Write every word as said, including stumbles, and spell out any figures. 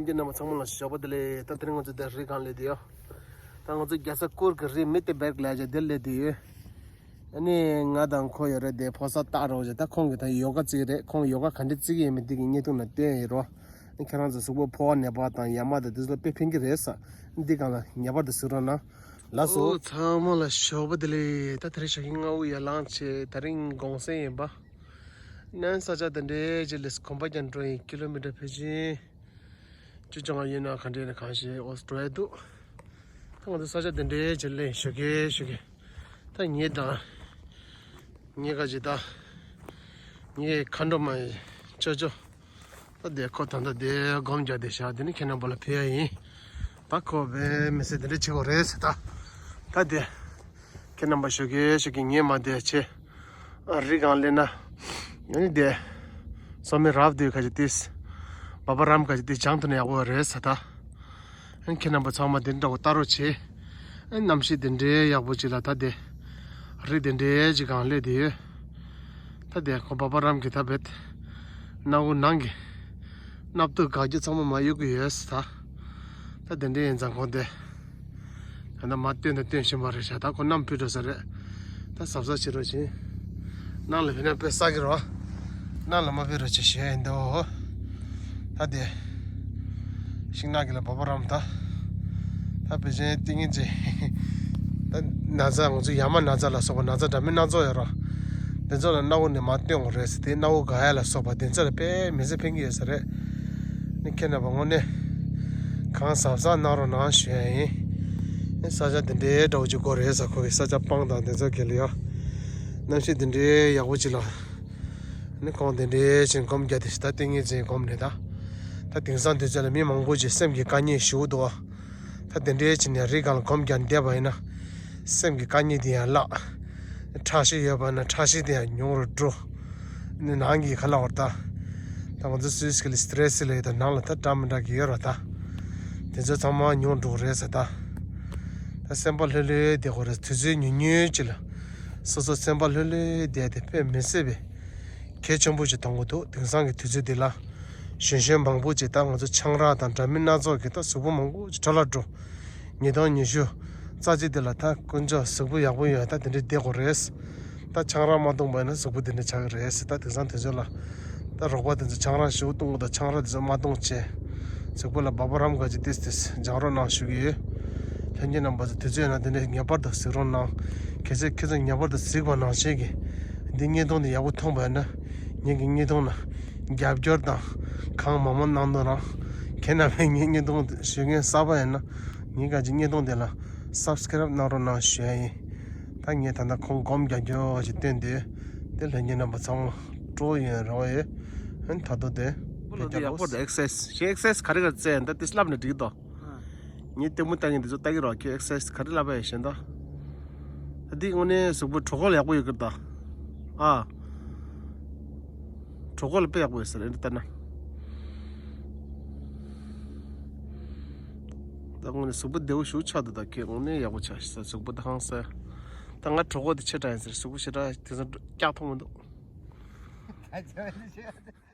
ཁྱེད་རྣམ་པ་ཚང་མ་ལ་ཞོགས་པ་བདེ་ལེགས། ད་དེ་རིང་ང་ཚོ་དེ་རི་སྒང་སླེབས་བསྡད་ཡོད། ད་ང་ཚོ་རྒྱལ་ས་གུར་གི་རི་མི་ཏི་བེར་ལབ་ཡག་དེར་སླེབས་བསྡད་ཡོད། ཨ་ནི་ང་དང་ཁོ་ཡོད་རེད་དེ། ཕོ་གསར་སྟག་རོགས་ཅིག་ད་ཁོང་གིས་ད་ཡོ་ག་རྩེ་གི་རེད། ཁོང་ཡོ་ག་ག་འདྲ་རྩེ་གི་ཡོད་མེད་དེ་གི་བརྙན་ཐུང་ནང་བསྟན་ཡོད་རོ། ཨ་ནི་ཁྱེད་རང་ཚོ་གཟུགས་པོ་ཕོ་བ་ནད་པ་དང་ཡ་མ་དང་དེ་ཚོ་ལ་དཔེ་ཕན་གི་རེད་ས། འདི་སྒང་ལ་ངེས་པར་དུ་གཟིགས་རོགས་གནང་། ལགས་སོ། ཨོ་ཚང་མ་ལ་ཞོགས་པ་བདེ་ལེགས། ད་དེ་རིང་ཞོགས་ཀྱི་སྔ་པོ་ཡར་ལངས་བྱས། དེ་རིང་དགོང་ཟས་ཡིན་པ། ནན་ས་ཆ་དེ་འདྲའི་ཅིག་སླེབས། གོམ་པ་རྒྱག་འགྲོ་ཡིན། ཀི་ལོ་མི་ཊར་ཕལ་ཆེར་བཅུ་བཅོ་ལྔ་ཡོད་ན་ག་འདྲ་ཡིན་ན་གང་ཤེས། ཨོ་འགྲོ་ཡ་འདུག་ད་ང་ཚོ་ས་ཆ་དེ་འདྲའི་ཅིག་སླེབས། ཞོགས་ཀས་ཞོགས་ཀས། ད་ངེད་དང་ངེད་ཀ་ཅིག་ད་ངའི་མཁའ་འགྲོ་མ་ཡི་ཅོ་ཅོ། ད་དེ་ཁོ་ད་ལྟ་དེ་སྒོམ་རྒྱག་བསྡད་ཤག་དེ་ནི་ཁྱེད་རྣམ་པ་ལ་ཕུལ་ཡ་ཡིན། ད་ཁོ་བས་མི་ཚེ་དེ་འདྲ་བྱེད་དགོས་རེད་ཟེར། ད་ད་དེ་ཁྱེད་རྣམ་པ་ཞོགས་ཀས་ཞོགས་ཀས་ངས་མ་བསྡད་བྱས། ཨ་རི་སྒང་སླེབས་ན་ཡང་ནི་དེ་སོ་མི་རབ་དེ་ཁ་ཅིག་ཏིས་བ་བ་རམ་ཁ་ཅིག་ཏིས་སྦྱང་ཐུབ་ན་ཡག་པོ་རེད་ཟེར་ད། ཨ་ཁྱེད་རྣམ་པ་ཚང་མ་དེ་འདྲ་བོ་ལྟ་རོགས་བྱེད། ཨ་གནམ་གཤིས་དེ་འདྲའི་ཡག་པོ་ཅིག་ལ་ད་དེ་རི་དེ་འདྲའི་ཅིག་སྒང་སླེབས་བསྡད་ཡོད། ད་དེ་ཁོ་བ་བ་རམ་གྱི་ད་བེད་སྣ་བུག་ནང་གི་སྣབས་ཏོག་འགག་རྒྱུ་ཚང་མ་མར་གཡུག་གི་ཡོད་ཟེར་ད། ད་དེ་འདྲ་ཡིན་ཙང་ཁོང་དེ་ད་ལྟ་མར་བཏོན་དང་བཏོན་བཞིན་པ་རེད་ཤག་ད་ཁོ་གནམ་ཕུད་འགྲོ་ས་རེད། ད་གཟབ་གཟབ་བྱེད་རོགས་བྱེད། ནང་ལ་ཕེབས་ན་དཔེ་སྲ་གི་རོ། ནང་ལ་མ་ཕེབས་རོགས་བྱེད་ཞུ་ཡ་ཡིན་དོ། ད་དེ་ཤིང་ནགས་ཀྱི་ལ་བ་བ་རམ་ད། ད་ཕལ་ཆེར་ཏིང་ངེ་ཅིག་ད་ན་ཚ་ང་ཚོ་ཡ་མ་ན་ཚ་ལ་སོགས་པ་ན་ཚ་འདྲ་མིན་སྣ་ཚོགས་ཡོད་ར། དེ་ཚོ་ལ་སྣ་བུག་ནས་མར་བཏོན་དགོས་རེད་ཟེར། དེ་སྣ་བུག་འགག་ཡ་ལ་སོགས་པ་དེ་ཚོ་ལ་དཔེ་མི་ཚེ་ཕན་གྱི་ཡོད་ས་རེད། ནི་ཁྱེད་རྣམ་པ་དངོས་གནས་གང་གཟབ་གཟབ་གནང་རོགས་གནང་ཞུ་ཡ་ཡིན། ནི་ས་ཆ་དེ་འདྲའི་འདྲ་བོ་ཅིག་དགོས་རེད་ཟེར། ཁོ་གི་ས་ཆ་སྤང་དང་དེ་ཚོ་ག་ལ་ཡོད། གནམ་གཤིས་དེ་འདྲའི་ཡག་པོ་ཅིག་ལ། ནི་ཁོང་དེ་འདྲའི་ཅིག་སྒོམ་རྒྱག་དེ་ད་ཏིང་ངེ་ཅིག་སྒོམ་ནས་ད། ད་དེང་སང་དུས་ཚོད་ལ་མི་མང་པོ་ཅིག་སེམས་ཀྱི་དཀའ་ངལ་ཞེ་པོ་འདུག་ཨ། ད་དེ་འདྲའི་ཅིག་ནས་རི་སྒང་ལ་སྒོམ་རྒྱག་བསྡད་པ་ཡིན་ན། སེམས་ཀྱི་དཀའ་ངལ་དེ་ཡང་བརླག་ཁྲག་ཤེད་ཡོད་པ་ན་ཁྲག་ཤེད་དེ་ཡང་ཉུང་རུ་འགྲོ། ནི་ནང་གི་ཁ་ལག་བར་ད། ད་ང་ཚོ་སུས་ཀི་ལི་སི་ཏྲེ་སི་ལ་ཡོད་ད། ནང་ལ་ད་འདྲ་མི་འདྲ་གི་ཡོད་ར་ད། དེ་ཚོ་ཚང་མ་ཉུང་འགྲོ་གི་རེད་ཟེར་ད། ད་སེམས་པ་ལྷོད་ལྷོད་བསྡད་དགོས་རེད། དུས་ཚོད་ཉུང་ཉུང་ཅིག་ལ། སོ་སོ་སེམས་པ་ལྷོད་ལྷོད་བསྡད་དེ་དཔེ་མི་སྲིད་པའི་གལ་ཆེན་པོ་ཞིག་མཐོང་གི་འདུག་དེང་སང་གི་དུས་ཚོད་འདི་ལ། གཞོན་གཞོན་མང་པོ་ཅིག་ད་ང་ཚོ་ཆང་རག་དང་འདྲ་མིན་སྣ་ཚོགས་ཀྱིས་ད་གཟུགས་པོ་མང་པོ་ཅིག་འཕྲོ་བརླག་འགྲོ། ཉིས་སྟོང་ཉི་ཤུ་རྩ་གཅིག་འདི་ལ་ད་དཀོན་མཆོག་གཟུགས་པོ་ཡག་པོ་ཡོད་ད་དེ་འདྲའི་བསྡད་དགོས་རེད། ད་ཆང་རག་མ་འཐུང་པ་ཡིན་ན་གཟུགས་པོ་དེ་འདྲ་ཆགས་ཀྱི་རེད་ཟེར། ད་དེང་སང་དུས་ཚོད་ལ་ད་རོགས་པ་དེ་ཚོ་ཆང་རག་ཞེ་པོ་འཐུང་གི་འདུག་ཆང་རག་དེ་ཚོ་མ་འཐུང་བྱས། གཟུགས་པོ་ལ་བ་བ་རམ་ག་ཅིག་ཏིས་ཏིས་སྦྱང་རོགས་གནང་ཞུ་གི་ཡོད། ལྷན་རྒྱས་རྣམ་པ་ཚོ་དུས་ཚོད་ཡོད་ན་དེ་འདྲ་ངེས་པར་དུ་གཟིགས་རོགས་གནང་། གལ་སྲིད་ཁྱེད་ཚོ་ངེས་པར་དུ་གཟིགས་པ་ནང་བཞིན་གྱི་འདི་བརྙན་ཐུང་འདི་ཡག་པོ་མཐོང་པ་ཡིན་ན། ངེད་ཀྱི་བརྙན་ཐུང་ལ་རྒྱབ་སྐྱོར་དང་གང་མང་མང་གནང་དོ་རང་། ཁྱེད་རྣམ་པས་ངའི་བརྙན་ཐུང་ཞུ་མཁན་གསར་པ་ཡིན་ན། ངའི་ག་ཅིག་བརྙན་ཐུང་དེ་ལ་སབ་སི་ཀ་རབ་གནང་རོགས་གནང་ཞུ་ཡ་ཡིན། ད་ངས་ད་ལྟ་ཁོང་སྒོམ་རྒྱག་རྒྱུ་ཞིག་བཏོན་དུས། དེ་ལྷན་རྒྱས་རྣམ་པ་ཚང་མ་སྤྲོ་ཡོང་རོགས་ཡོད། ཧན་ད་དུ་དེ་བོ་ལོ་དེ་ཡག་པོ་རེད། ཨེག་སར་སའིཛ་ཞེ་ཨེག་སར་སའིཛ་ག་རེ་ག་རེ་རྩེ་ཡིན་ད་དེ་ལབ་ནས་འགྲིག་གི་འདུག་ངས་ལྟད་མོ་ལྟ་མཁན་དེ་ཚོ་ལྟ་གི་རོགས། ཁྱོད་ཨེག་སར་སའིཛ་ག་རེ་ལབ་པ་ཡིན་ཞེ་ད། ད་འདི་དངོས་གནས་གཟུགས་པོ་གྲོད་ཁོག་ལ་ཡག་པོ་ཡོད་ཀྱི་རེད་ད། ཨ། གྲོད་ཁོག་ལ་དཔེ་ཡག་པོ་ཡོད་ས་རེད་འདི་ལྟ་ན། ད་དངོས་གནས་གཟུགས་པོ་བདེ་པོ་ཞེ་པོ་ཆགས་འདུག་ད་ཁྱོད་དངོས་གནས་ཡག་པོ་ཆགས་ཤག་ས། གཟུགས་པོ་ད་ཧང་སང་། ད་ང་གྲོད་ཁོག་དེ་ཆེ་དྲགས་ཡིན་ཟེར། གཟུགས་པོ་ཞེ་དྲགས་དེང་སང་སྐྱག་མཐོང་མི་འདུག་ད་ཆ་བའི་ཆེ།